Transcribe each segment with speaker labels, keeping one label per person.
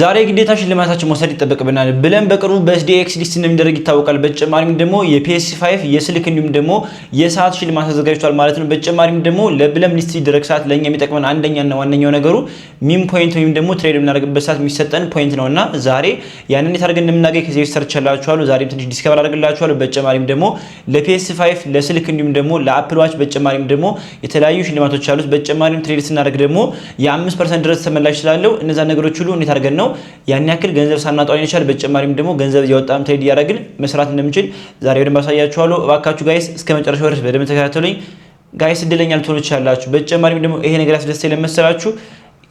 Speaker 1: ዛሬ ግዴታ ሽልማታችን መውሰድ ይጠበቅብናል ብለን በቅርቡ በ SDX list እንደሚደረግ ይታወቃል። በተጨማሪም ደግሞ የ PS5 የስልክ እንዲሁም ደግሞ የሰዓት ሽልማት ተዘጋጅቷል ማለት ነው። በተጨማሪም ደግሞ ለ Blum list ሲደረግ ሰዓት ለእኛ የሚጠቅመን አንደኛና ዋነኛው ነገሩ meme point ወይም ደግሞ trade የምናደርግበት ሰዓት የሚሰጠን point ነው እና ዛሬ ያንን እንዴት አድርገን እንደምናገኝ ከዚህ በፊት ሰርቼላችኋለሁ። ዛሬም ትንሽ discover አደርግላችኋለሁ። በተጨማሪም ደግሞ ለ PS5፣ ለስልክ እንዲሁም ደግሞ ለ Apple Watch በተጨማሪም ደግሞ የተለያዩ ሽልማቶች አሉት። በተጨማሪም trade ስናደርግ ደግሞ የ5% ድረስ ተመላሽ ስላለው እነዛ ነገሮች ሁሉ እንዴት አድርገን ነው ያን ያክል ገንዘብ ሳናጣ ይችላል። በተጨማሪም ደግሞ ገንዘብ እያወጣን trade እያደረግን መስራት እንደምንችል ዛሬ በደንብ አሳያችኋለሁ። እባካችሁ guys እስከ መጨረሻው ድረስ በደንብ ተከታተሉኝ። Guys፣ እድለኛ ልትሆኑ ትችላላችሁ። በተጨማሪም ደግሞ ይሄ ነገር ያስደስተኝ ለመሰላችሁ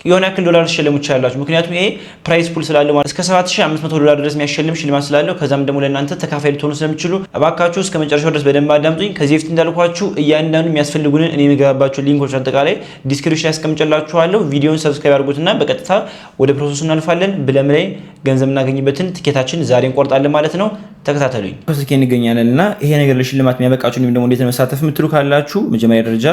Speaker 1: የሆነ ያክል ዶላር ትሸለሙ ትችላላችሁ። ምክንያቱም ይሄ prize pool ስላለው ማለት እስከ 7500 ዶላር ድረስ የሚያሸልም ሽልማት ስላለው ከዛም ደግሞ ለእናንተ ተካፋይ ልትሆኑ ስለምችሉ እባካችሁ እስከ መጨረሻው ድረስ በደንብ አዳምጡኝ። ከዚህ በፊት እንዳልኳችሁ እያንዳንዱ የሚያስፈልጉንን እኔ የምገባባቸው link ኦች አጠቃላይ description ላይ አስቀምጬላችኋለሁ። ቪዲዮን subscribe አድርጉትና በቀጥታ ወደ process ኡ እናልፋለን። Blum ላይ ገንዘብ የምናገኝበትን ትኬታችን ዛሬ እንቆርጣለን ማለት ነው። ተከታተሉኝ። ስልኬ እንገኛለን እና ይሄ ነገር ለሽልማት የሚያበቃችሁ እንዲሁም ደግሞ እንዴት መሳተፍ የምትሉ ካላችሁ መጀመሪያ ደረጃ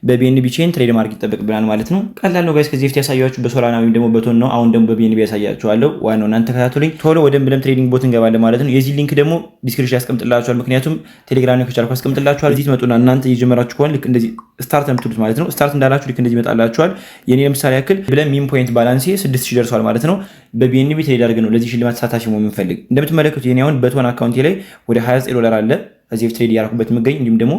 Speaker 1: በ BNB Chain trade ማድረግ ይጠበቅብናል ማለት ነው። ቀላል ነው guys። ከዚህ በፊት ያሳያችሁ በ Solana ወይም ደግሞ በ TON ነው። አሁን ደግሞ በ BNB ያሳያችኋለሁ። ዋናው እናንተ ተከታተሉኝ። ቶሎ ወደ Blum trading bot እንገባለን ማለት ነው። የዚህ link ደግሞ description ያስቀምጥላችኋል። ምክንያቱም ቴሌግራም ላይ ከቻልኩ አስቀምጥላችኋል። እዚህ ትመጡና እናንተ እየጀመራችሁ ከሆነ ልክ እንደዚህ start ነው የምትሉት ማለት ነው። Start እንዳላችሁ ልክ እንደዚህ ይመጣላችኋል። የኔ ለምሳሌ ያክል Blum meme point balance ኤ 6000 ደርሷል ማለት ነው። በ BNB trade አድርገን ነው ለዚህ ሽልማት ተሳታፊ መሆን የምንፈልግ። እንደምትመለከቱት የኔ አሁን በ TON account ኤ ላይ ወደ 29 ዶላር አለ ከዚህ በፊት trade እያደረኩበት የምገኝ እንዲሁም ደግሞ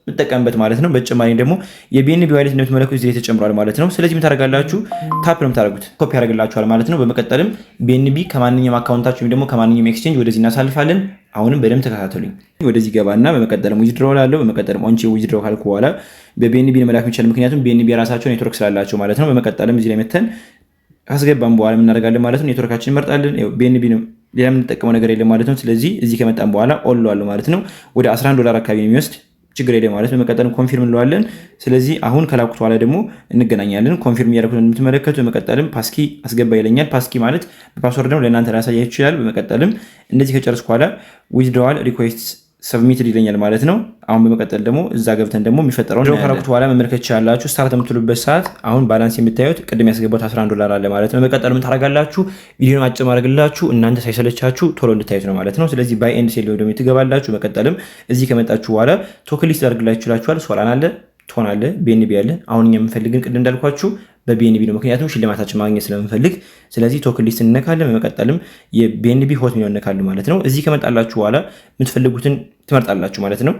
Speaker 1: የምጠቀምበት ማለት ነው። በተጨማሪ ደግሞ የ BNB wallet እንደምትመለከቱት እዚህ ተጨምሯል ማለት ነው። ስለዚህ ምን ታደርጋላችሁ? Tap ነው የምታደርጉት፣ ኮፒ ያደርግላችኋል ማለት ነው። በመቀጠልም BNB ከማንኛውም account ኣችሁ ወይም ደግሞ ከማንኛውም exchange ወደዚህ እናሳልፋለን። አሁንም በደንብ ተከታተሉኝ። ወደዚህ ገባና በመቀጠልም withdraw ላለው በመቀጠልም on-chain withdraw ካልኩ በኋላ በ BNB መላክ የሚቻል፣ ምክንያቱም BNB የራሳቸው ኔትወርክ ስላላቸው ማለት ነው። በመቀጠልም እዚህ ላይ መተን ካስገባን በኋላ የምናደርጋለን ማለት ነው። ኔትወርካችን እንመርጣለን። BNB ነው፣ ሌላ የምንጠቀመው ነገር የለም ማለት ነው። ስለዚህ እዚህ ከመጣን በኋላ all አለው ማለት ነው። ወደ 11 ዶላር አካባቢ ነው የሚወስድ፣ ችግር የለም ማለት ነው። በመቀጠልም confirm እንለዋለን። ስለዚህ አሁን ከላኩት በኋላ ደግሞ እንገናኛለን። Confirm እያደረኩት እንደምትመለከቱ፣ በመቀጠልም passkey አስገባ ይለኛል። Passkey ማለት በ password ነው፣ ለእናንተ ላሳያችሁ ይችላል። በመቀጠልም እንደዚህ ከጨረስኩ በኋላ withdrawal request submitted ይለኛል ማለት ነው። አሁን በመቀጠል ደግሞ እዛ ገብተን ደግሞ የሚፈጠረውን ከላኩት በኋላ መመልከት ትችላላችሁ። Start የምትሉበት ሰዓት አሁን balance የምታዩት ቅድም ያስገባሁት 11 ዶላር አለ ማለት ነው። በመቀጠል ምን ታደርጋላችሁ? ቪዲዮን አጭር ማድረግላችሁ እናንተ ሳይሰለቻችሁ ቶሎ እንድታዩት ነው ማለት ነው። ስለዚህ buy and sell ደግሞ ትገባላችሁ። መቀጠልም እዚህ ከመጣችሁ በኋላ token list ላድርግላችሁ ይላችኋል። Solana አለ፣ TON አለ፣ BNB አለ። አሁን እኛ የምንፈልግን ቅድም እንዳልኳችሁ በ BNB ነው፣ ምክንያቱም ሽልማታችን ማግኘት ስለምንፈልግ። ስለዚህ token list እንነካለን። በመቀጠልም የ BNB hot የሚለውን እነካለን ማለት ነው። እዚህ ከመጣላችሁ በኋላ የምትፈልጉትን ትመርጣላችሁ ማለት ነው።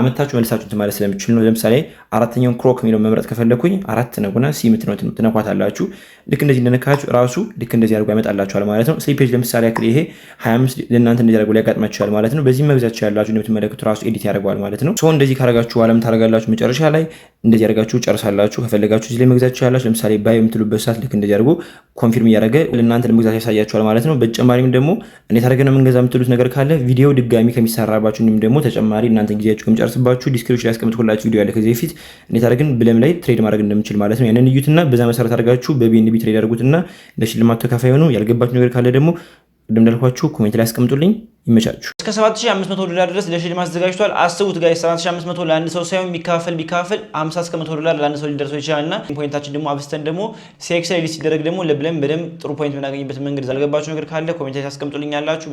Speaker 1: አመታችሁ መልሳችሁ ማለት ስለምችሉ ነው። ለምሳሌ አራተኛውን Croc የሚለውን መምረጥ ከፈለኩኝ አራት ነጉና C ትነኳታላችሁ። ልክ እንደዚህ እንደነካችሁ ራሱ ልክ እንደዚህ አድርጎ ያመጣላችኋል ማለት ነው። Slippage ለምሳሌ ያክል ይሄ 25 ለእናንተ እንደዚህ አድርጎ ሊያጋጥማችኋል ማለት ነው። በዚህ መግዛት ትችላላችሁ። እንደምትመለከቱ ራሱ edit ያደርገዋል ማለት ነው። So እንደዚህ ካደረጋችሁ በኋላ ምን ታደርጋላችሁ? መጨረሻ ላይ እንደዚህ አድርጋችሁ ጨርሳላችሁ። ከፈለጋችሁ እዚህ ላይ መግዛት ትችላላችሁ። ለምሳሌ buy የምትሉበት ሰዓት ልክ እንደዚህ አድርጎ confirm እያደረገ ለእናንተ ለመግዛት ያሳያችኋል ማለት ነው። በተጨማሪም ደግሞ እንዴት አድርገን ነው የምንገዛ የምትሉት ነገር ካለ ቪዲዮ ድጋሚ ከሚሰራባችሁ እንዲሁም ደግሞ ተጨማሪ እናንተ ጊዜያችሁ ከሚጨርስባችሁ description ላይ ያስቀምጥኩላችሁ ቪዲዮ ያለ ከዚህ በፊት እንዴት አድርገን Blum ላይ trade ማድረግ እንደምንችል ማለት ነው። ያንን እዩትና በዛ መሰረት አድርጋችሁ በ BNB trade አድርጉትና ለሽልማቱ ተካፋይ ሆኑ። ያልገባችሁ ነገር ካለ ደግሞ ቅድም እንዳልኳችሁ comment ላይ አስቀምጡልኝ። ይመቻችሁ። እስከ 7500 ዶላር ድረስ ለሽልማት ተዘጋጅቷል። አስቡት guys፣ 7500 ለአንድ ሰው ሳይሆን የሚካፈል ቢካፈል 50 እስከ 100 ዶላር ለአንድ ሰው ሊደርሰው ይችላል እና point ኣችን ደግሞ አብስተን ደግሞ CEX ላይ ሲደረግ ደግሞ ለ Blum በደንብ ጥሩ point የምናገኝበት መንገድ ያልገባችሁ ነገር ካለ comment ላይ ታስቀምጡልኝ ያላችሁ።